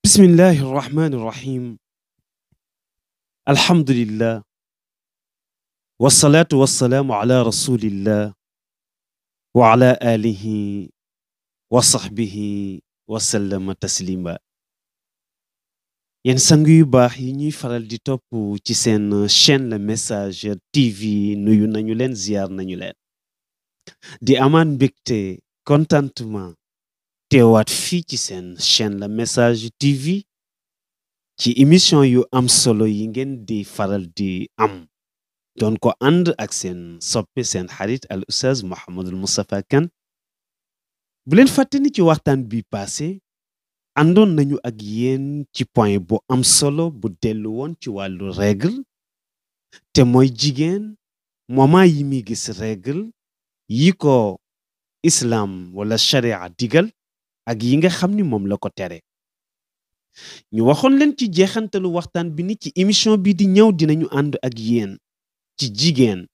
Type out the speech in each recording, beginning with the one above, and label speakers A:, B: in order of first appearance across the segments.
A: بسم الله الرحمن الرحيم. الحمد لله والصلاة والسلام على رسول الله وعلى آله وصحبه وسلم تسليما. yéen sang yu baax yi ñuy faral di topp ci seen chaîne Le Message TV nuyu nañu leen ziar nañu leen di amaan mbégte contentement teewaat fii ci seen chaîne Le Message TV ci émission yu am solo yi ngeen di faral di am doon ko ànd ak seen soppe seen xarit al oustaz Mouhamadul Moustapha Kane. bu leen fàtte ni ci waxtaan bi passé àndoon nañu ak yéen ci point bu am solo bu dellu woon ci wàllu règle te mooy jigéen moment yi muy gis règle yi ko islam wala sharia digal ak yi nga xam ni moom la ko tere. ñu waxoon leen ci jeexantalu waxtaan bi ni ci émission bi di ñëw dinañu ànd ak yéen ci jigéen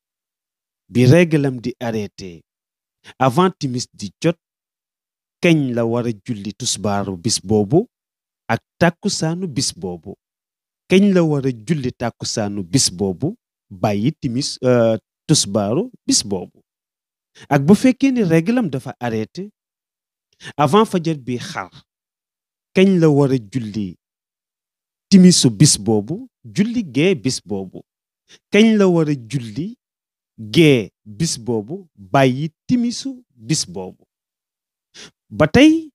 A: bi réglam di arrêté avant timis di jot kañ la war a julli tusbaaru bis boobu ak tàkkusaanu bis boobu kañ la war a julli tàkkusaanu bis boobu bàyyi timis tusbaaru bis boobu ak bu fekkee ni réglam dafa arrêté avant fajar bi xar kañ la war a julli timisu bis boobu julli gee bis boobu kañ la war a julli gee bis boobu bàyyi timisu bis boobu. ba tey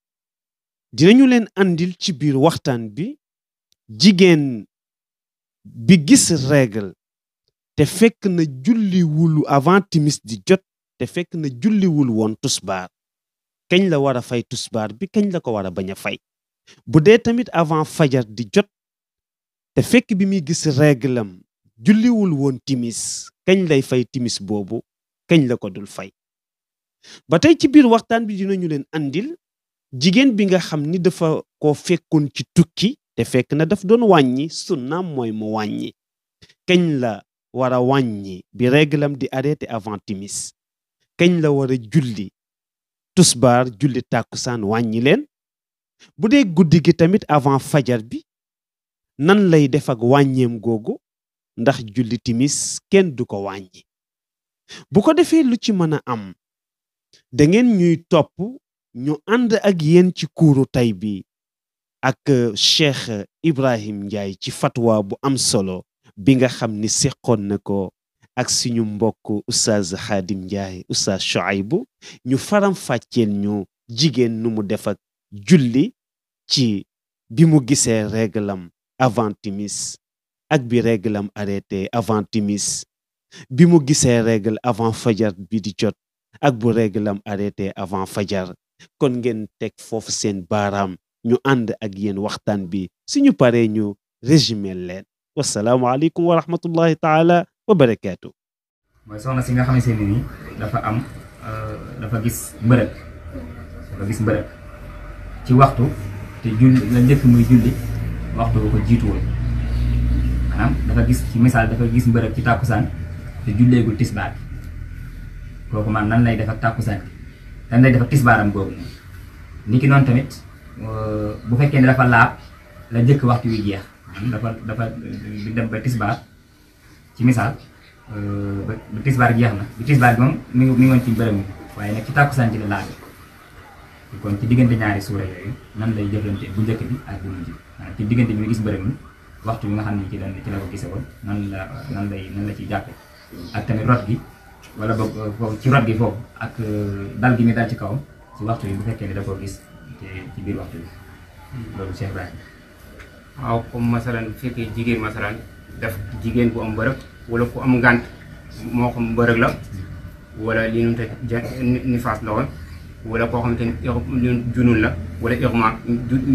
A: dinañu leen andil ci biir waxtaan bi jigéen bi gis règle te fekk na julliwul avant timis di jot te fekk na julliwul woon tusbaar kañ la war a fay tusbaar bi kañ la ko war a bañ a fay. bu dee tamit avant fajar di jot te fekk bi muy gis réglam julliwul woon timis kañ lay fay timis boobu kañ la ko dul fay. ba tey ci biir waxtaan bi dinañu leen andil jigéen bi nga xam ni dafa ko fekkoon ci tukki te fekk na daf doon wàññi sunnaam mooy mu wàññi kañ la war a wàññi bi réglam di arrêté avant timis kañ la war a julli tusbaar julli tàkkusaan wàññi leen. bu dee guddi gi tamit avant fajar bi nan lay def ak wàññeem googu ndax julli timis kenn du ko wàññi. bu ko defee lu ci mën a am da ngeen ñuy topp ñu ànd ak yéen ci kuuru tay bi ak Cheikh Ibrahim Ndiaye ci fatwa bu am solo bi nga xam ni seqoon na ko ak suñu mbokk oustaz Khadim Ndiaye oustaz Chouaïbou ñu faram fàcceel ñu jigéen nu mu def ak julli ci bi mu gisee réglam avant timis ak bi réglam arrêté avant timis bi mu gisee règle avant fajar bi di jot ak bu réglam arrêté avant fajar. kon ngeen teg foofu seen baaraam ñu ànd ak yéen waxtaan bi suñu paree ñu résumé leen. wasalaamualeykum wa rahmatullahi taala wa barakaatu.
B: mooy soxna si nga xam ne ni dafa am dafa gis mbërëg ci waxtu te julli la njëkk muy julli waxtu bu ko jiitu woon maanaam dafa gis ci misaal dafa gis mbërëg ci tàkkusaan te julleegul tisbaar kooku man nan lay def ak tàkkusaan nan lay def ak tisbaaram boobu ni ki noonu tamit bu fekkee ne dafa laab la njëkk waxtu wi jeex dafa dem ba tisbaar ci misaal ba tisbaar jeex na bi tisbaar bi moom mi ngi woon ci bërëm mi waaye nag ci tàkkusaan ci la laab kon ci diggante ñaari suura yooyu nan lay jëflante bu njëkk bi ak bu mujj maanaam ci diggante bi mu gis bërëm mi waxtu bi nga xam ne ci la ko gise woon nan la ciy jàppe ak tamit rot gi wala boog foofu ci rot gi foofu ak dal gi mi dal ci kawam ci waxtu yi bu fekkee ne da koo gis ci biir waxtu bi loolu Cheikh Ibrahima.
C: waaw comme masalan bu fekkee jigéen masalan def jigéen bu am mbërëg wala ku am ngànt moo xam mbërëg la wala li ñu te nifaas la woon wala koo xamante ni junun la wala irma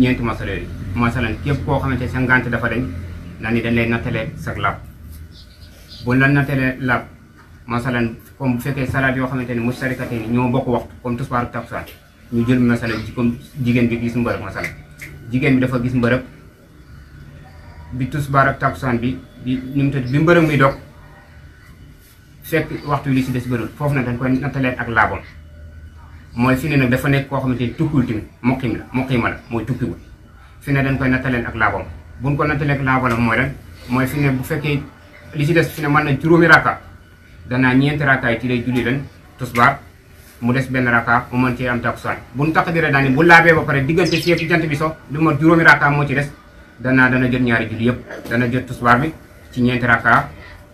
C: ñeenti masala yi masalan képp koo xamante sa ngànt dafa dañ na ni dañ lay nattalee sag laab bu la nattalee laab masalan comme bu fekkee salaat yoo xamante ni mustarikate ni ñoo bokk waxtu comme tisbaar ak takkusaan ñu jël masalan ci comme jigéen bi gis mbërëg masalan jigéen bi dafa gis mbërëg bi tisbaar ak takkusaan bi ñu mu tëdd bi mbërëg mi dog fekk waxtu li ci des bëriwul foofu nag dañ koy nattalee ak laabam mooy fi ne nag dafa nekk koo xamante ni tukkiwul tamit muqima la mooy tukkiwul fi ne dañ koy nattaleen ak laabam buñ ko nattalee ak laabam mooy lan mooy fi ne bu fekkee li ci des fi ne mën na juróomi rakka danaa ñeenti rakka yi ci lay julli leen tusbaar mu des benn rakka mu mën cee am takkusaan buñ taqdiree daani bu laabee ba pare diggante fii ak jant bi so lu ma juróomi rakka moo ci des dana jot ñaari julli yëpp dana jot tusbaar bi ci ñeenti rakka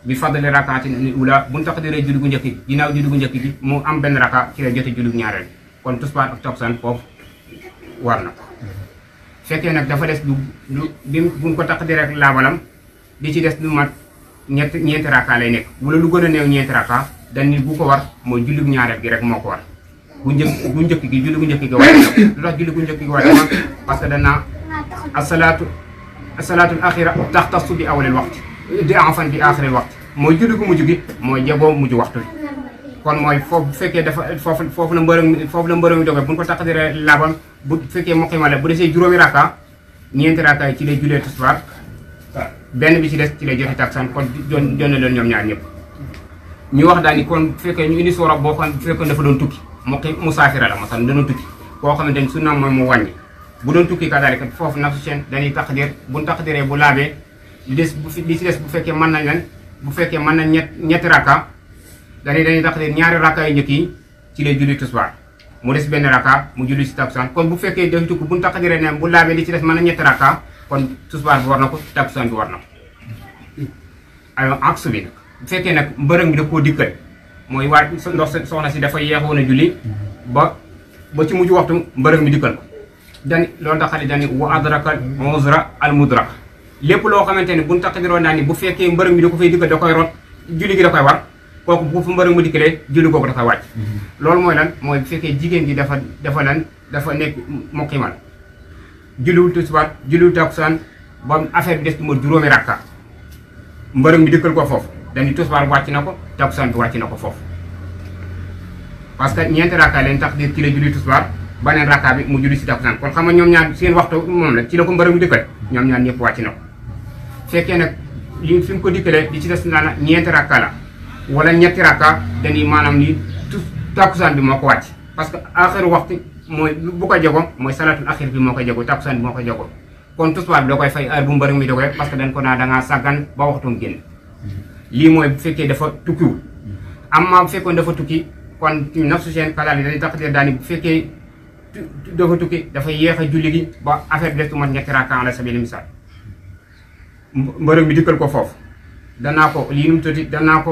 C: bi fadli rakkaati ula buñ taqdiree julli gu njëkk gi ginnaaw julli gu njëkk gi mu am benn rakka ci lay jote julli gu ñaareel kon tusbaar ak takkusaan foofu war na ko fekkee nag dafa des bi buñ ko taqdiree ak laabalam li ci des lu mat ñeenti rakka lay nekk wala lu gën a néew ñeenti rakka dañ ni bu ko war mooy julli gu ñaareel gi rek moo ko war bu njëkk gi julli gu njëkk gi war lu tax julli gu njëkk gi war parce que danaa asalaatul axira taxtassu bi awalil waxti di enfan bi axiril waxti mooy julli gu mujj gi mooy jagoo mujj waxtu bi kon mooy foofu bu fekkee dafa foofu la mbërëm mi doge bu ñu ko taqdiree laabam bu fekkee muqima la bu desee juróomi rakka ñeenti rakka yi ci lay jullee tisbaar benn bi ci des ci lay jote takkusaan kon doon na leen ñoom ñaar ñëpp ñu wax daal ni kon bu fekkee ñu indi soora boo xam bu fekkee dafa doon tukki musaafira la masalan da doon tukki koo xamante ni su na mooy mu wàññi bu doon tukki kadaalika foofu nafsu seen dañuy taqdir bu taqdiree bu laabee li ci des bu fekkee mën nañ leen bu fekkee mën nañ ñetti rakka dañuy taqdir ñaari rakka yu njëkk yi ci lay julli tisbaar mu des benn rakka mu julli si takkusaan kon bu fekkee dafa tukki bu taqdiree ne bu laabee li ci des mën na ñetti rakka kon tisbaar bi war na ko takkusaan bi war na ko aywa aksu bi nag bu fekkee nag mbërëng bi da koo dikkal mooy waaj ndox soxna si dafa yeexoon a julli ba ci mujj waxtu mbërëng mi dikkal ko dani loolu tax xale dani wa adraka uzra al mudrak lépp loo xamante ne buñ taqdiroon naa ni bu fekkee mbërëng mi da ko fay dikkal da koy rot julli gi da koy war kooku bu fu mbërëng mu dikkalee julli googu da koy wàcc loolu mooy lan mooy bu fekkee jigéen gi dafa nekk muqimal julliwul tisbaar julliwul takkusaan ba affaire bi des du ma juróomi rakka mbërëng mi dikkal ko foofu dañuy tisbaar wàcc na ko takkusaan bi wàcc na ko foofu parce que ñeenti rakka leen tax ci la julli tisbaar baneen rakka bi mu julli si takkusaan kon xam nga ñoom ñaar seen waxtu moom la ci la ko mbërëng mi dikkal ñoom ñaar ñëpp wàcc na ko fekkee nag li fi mu ko dikkalee li ci des naa ñeenti rakka la wala ñetti rakka dañuy maanaam ni takkusaan bi moo ko wàcc parce que axiru waxtu mooy bu ko jego mooy salatul axir bi moo koy jego takkusaan bi moo koy jego kon tisbaar bi da koy fay heure bu mbërëng mi dogoy parce que dañ ko naa dangaa sàggan ba waxtum génn lii mooy bu fekkee dafa tukkiwul amma bu fekkoon dafa tukki kon nafsu seen kalaali dañuy taqdir daani bu fekkee dafa tukki dafa yéex a julli gi ba affaire bi des tu mat ñetti rakka ala sabili misaal mbërëng mi dikkal ko foofu danaa ko lii nu mu tuuti danaa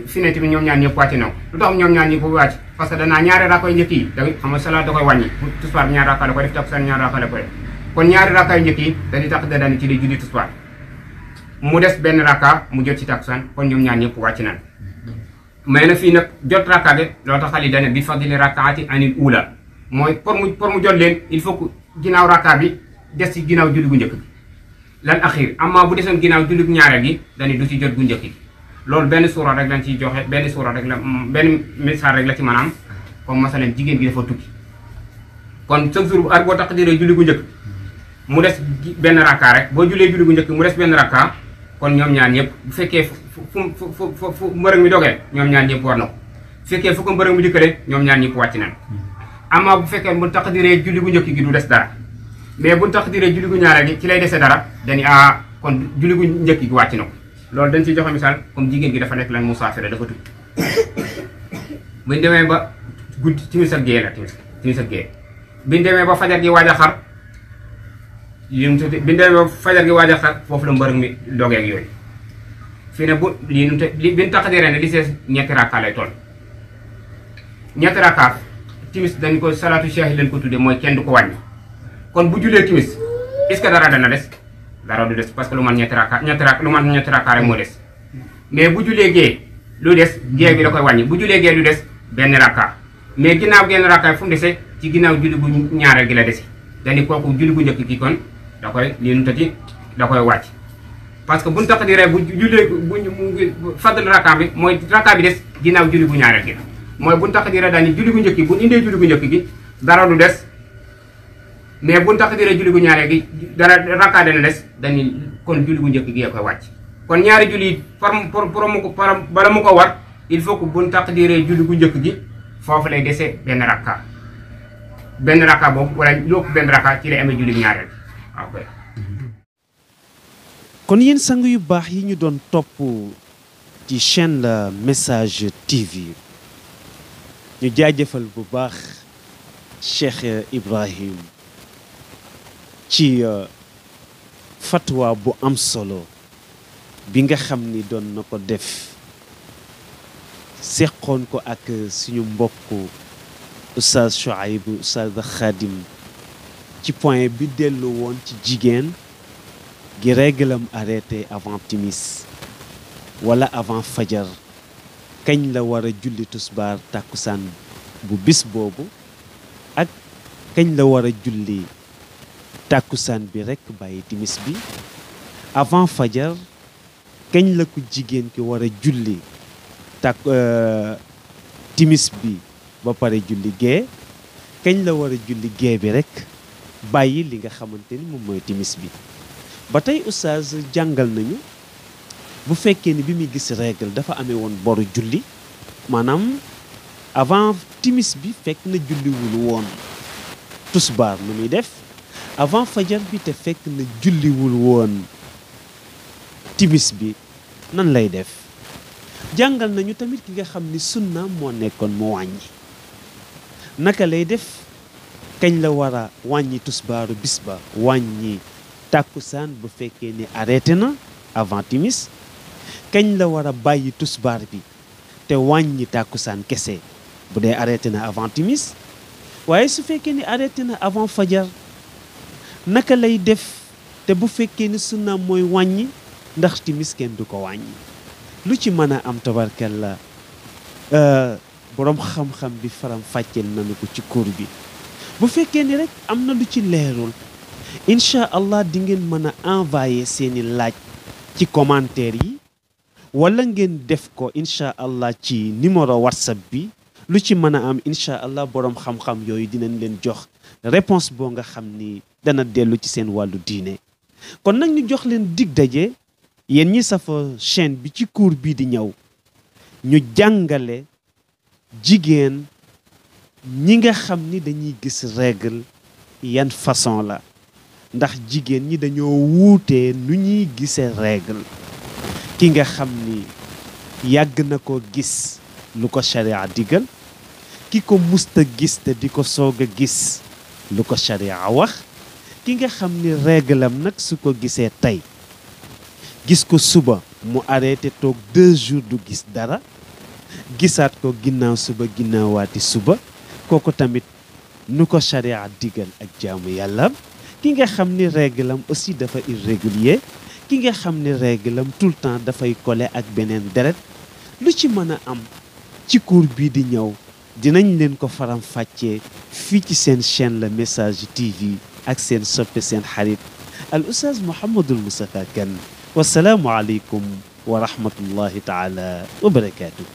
C: fi ne tamit ñoom ñaar ñëpp wàcc na lu tax ñoom ñaar ñëpp wàcc parce que danaa ñaari rakka yu njëkk yi da xam nga salaat da koy wàññi tisbaar bi ñaari rakka la koy def takkusaan ñaari rakka la koy def kon ñaari rakka yu njëkk yi dañuy taqdir daani ci lay julli tisbaar mu des benn rakka mu jot ci takkusaan kon ñoom ñaar ñëpp wàcc nañ mais nag fii nag jot rakka bi loo tax xali dane bi fadli rakkaati anil ula mooy pour mu jot leen il faut que ginnaaw rakka bi des ci ginnaaw julli gu njëkk bi lan axir amma bu desoon ginnaaw julli gu ñaareel gi dañuy du ci jot gu njëkk gi loolu benn suura rek lañ ciy joxe benn suura rek la benn message rek la ci maanaam comme masalan jigéen gi dafa tukki kon chaque jour ar boo taqdiree julli gu njëkk mu des benn rakka rek boo jullee julli gu njëkk mu des benn rakka kon ñoom ñaar ñëpp bu fekkee fu mbërëng mi dogee ñoom ñaar ñëpp war na ko bu fekkee fu ko mbërëng mi dikkalee ñoom ñaar ñëpp wàcc nañ amma bu fekkee bu taqdiree julli gu njëkk gi du des dara mais bu taqdiree julli gu ñaareel gi ci lay dese dara dañuy kon julli gu njëkk gi wàcc na ko loolu dañ ciy joxe misaal comme jigéen gi dafa nekk lan musaafira dafa tukki buñ demee ba guddi timis ak gée la timis ak gée biñ demee ba fajar gi waaj a xar biñ demee ba fajar gi waaj a xar foofu la mbërëng mi dogee ak yooyu fii ne bu biñ taqdiree ne li sees ñetti rakka lay toll ñetti rakka timis dañ ko salaatu cheikh leen ko tuddee mooy kenn du ko wàññi kon bu julee timis est-ce que dara dana des dara du des parce que lu man ñetti rakka rek moo des mais bu julee gée lu des gée bi da koy wàññi bu julee gée lu des benn rakka mais ginnaaw genn rakka fu mu desee ci ginnaaw julli gu ñaareel gi la desi dañu kooku julli gu njëkk gi kon da koy lii nu tati da koy wàcc parce que buñ taqdiree bu jullee bu fadl rakka bi mooy rakka bi des ginnaaw julli gu ñaareel gi mooy buñ taqdiree dañu julli gu njëkk gi buñ indee julli gu njëkk gi dara du des mais buñ taqdiree julli gu ñaareel gi dara rakka dana des dañu kon julli gu njëkk gi koy wàcc kon ñaari julli bala mu ko war il faut que buñ taqdiree julli gu njëkk gi foofu lay dese benn rakka benn raka boobu wala lu ëpp benn raka ci lay amee julli ñaareel waaw kay.
A: kon yéen sang yu baax yi ñu doon topp ci chaîne la Message TV ñu jaajëfal bu baax Cheikh Ibrahim ci fatwa bu am solo bi nga xam ni doon na ko def seqoon ko ak suñu mbokk Oustaz Chouaib Oustaz Khadim ci point bi dellu woon ci jigéen gi réglam arrêté avant timis wala avant fajar kañ la war a julli tusbaar tàkkusaan bu bis boobu ak kañ la war a julli tàkkusaan bi rekk bàyyi timis bi avant fajar kañ la ko jigéen ki war a julli timis bi ba pare julli gee kañ la war a julli gee bi rekk bàyyi li nga xamante ni moom mooy timis bi ba tey oustaz jàngal nañu bu fekkee ni bi muy gis règle dafa amee woon boru julli maanaam avant timis bi fekk na julliwul woon tusbaar nu muy def avant fajar bi te fekk na julliwul woon timis bi nan lay def jàngal nañu tamit ki nga xam ni sunna moo nekkoon mu wàññi naka lay def kañ la war a wàññi tusbaaru bis ba wàññi tàkkusaan bu fekkee ni arrêté na avant timis kañ la war a bàyyi tusbaar bi te wàññi tàkkusaan kese bu dee arrêté na avant timis waaye su fekkee ni arrêté na avant fajar naka lay def te bu fekkee ni sunna mooy wàññi ndax timis kenn du ko wàññi lu ci mën a am tabarkalla boroom xam-xam bi faram fàcceel nañu ko ci cours bi bu fekkee ni rek am na lu ci leerul incha allah di ngeen mën a envoyer seeni laaj ci commentaire yi wala ngeen def ko incha allah ci numéro whatsapp bi lu ci mën a am incha allah boroom xam-xam yooyu dinañ leen jox réponse boo nga xam ni dana dellu ci seen wàllu diine kon nag ñu jox leen dig daje yéen ñi safa chaîne bi ci cours bii di ñëw ñu jàngale jigéen ñi nga xam ni dañuy gis règle yan façon la ndax jigéen ñi dañoo wuutee nu ñuy gisee règle ki nga xam ni yàgg na ko gis lu ko sharia digal ki ko musta gis te di ko soog a gis lu ko sharia wax ki nga xam ni réglam nag su ko gisee tey gis ko suba mu arrêté toog 2 jours du gis dara gisaat ko ginnaaw suba ginnaawaati suba kooku tamit nu ko sharia digal ak jaamu yàlla ki nga xam ni réglam aussi dafa irrégulier ki nga xam ni réglam tout le temps dafay collé ak beneen deret lu ci mën a am ci cours bii di ñëw dinañ leen ko faram fàccee fii ci seen chaîne la Message TV ak seen soppe seen xarit al oustaz Mouhamadul Moustapha Kane wasalaamu aleykum wa rahmatullahi taala wa barakatuhu